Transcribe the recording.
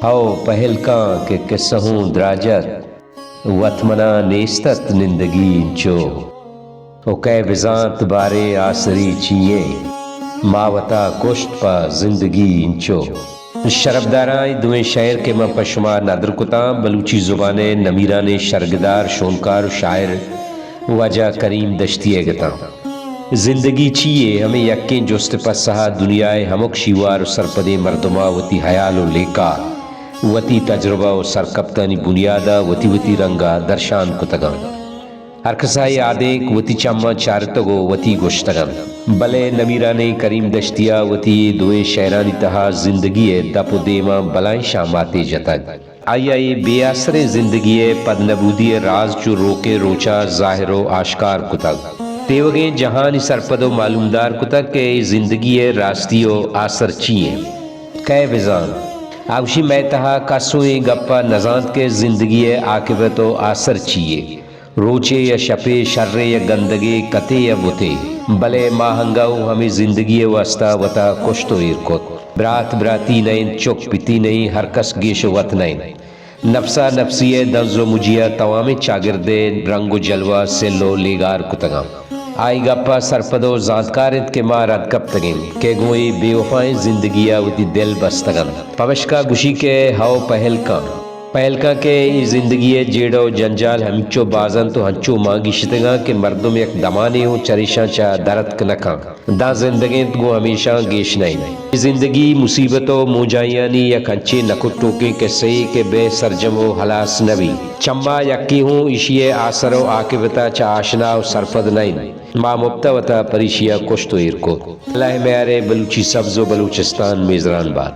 ہئو پہل کن کہ کسہ ہوں دراج ات، وت منا نیست ات نندگی انچو۔ و کئے بزانت باریں آسری چی ایں، ما وتا کشت پہ زندگی انچو۔ شرپداراں، اے دوئیں شئیر کہ من پہ شما ندر کتاں، بلوچی زبان ء نمیرانیں شرگدار، شونکار و شاعر واجہ کریم دشتی ء گتاں۔ زندگی چی یے؟ ہمے یکیں جست ء پسہ ء دنیا ء ہمک شیوار و سرپدیں مردماں وتی ہیال و لیکہ، وتی تجربہ و سرکپتانی بنیاد ء وتی وتی رنگ ء درشان کتگ انت۔ ہرکس ء اے آدینک وتی چماں چارتگ و وتی گوشتگ انت۔ بلے نمیرانیں کریم دشتی ء وتی اے دوئیں شئیرانی تہا زندگی ء دپ و دیماں بلائیں شاماتے جتگ۔ آئی ء اے بے آسریں زندگی ء پدنبودی ء راز چو روکیں روچ ء ظاہر و آشکار کتگ۔ تیوگیں جہانی سرپد و معلومدار کتگ کہ اے زندگی ء راستی و آسر چی انت۔ کئے بزانت؟ آ گوشی، مئے تہا کس و اے گپ ء نزانت کہ زندگی ء عاقبت و آسر چی یے۔ روچے یا شپے، شرے یا گندگے، کتے یا بتے، بلے ما انگہ و ہمے زندگی ء واستا وتا کشت و ایر کت۔ برات براتی نہ انت، چک پتی نہ انت، ہرکس گیش وت نہ انت۔ نفسا نفسی ء دنز و مجیا توامیں چاگرد ء رنگ و جلوہ سل و لیگار کتگاں۔ آئی گپا سرپد و زانتکار انت کہ ما رد کپتگیں کہ گوں اے بے وفائیں زندگیا وتی دل بستگ انت۔ پمشکا گوشی کہ ہئو پہل کن۔ پہل کن کہ اے زندگی ء جیڑہ و جنجال ہمینچو باز انت و ہنچو مان گیشتگاں کہ مردم یک دمانے اوں چریشاں چہ در اتک نہ کن۔ داں زندگ انت گوں ہمیشاں گیش نہ انت۔ اے زندگی مصیبت و مونجائیانی یک انچیں نکٹوکیں کسہ یے کہ بہ سرجم و ہلاس نہ بیت۔ چما یکے ہوں ایشی ء آسر و عاقبتا چہ آشنا و سرپد نہ انت۔ ما مپت ء وتا پریشیا کشت و ایر کت۔ اللہ ء میارے بلوچی سبز و بلوچستان میزران بات۔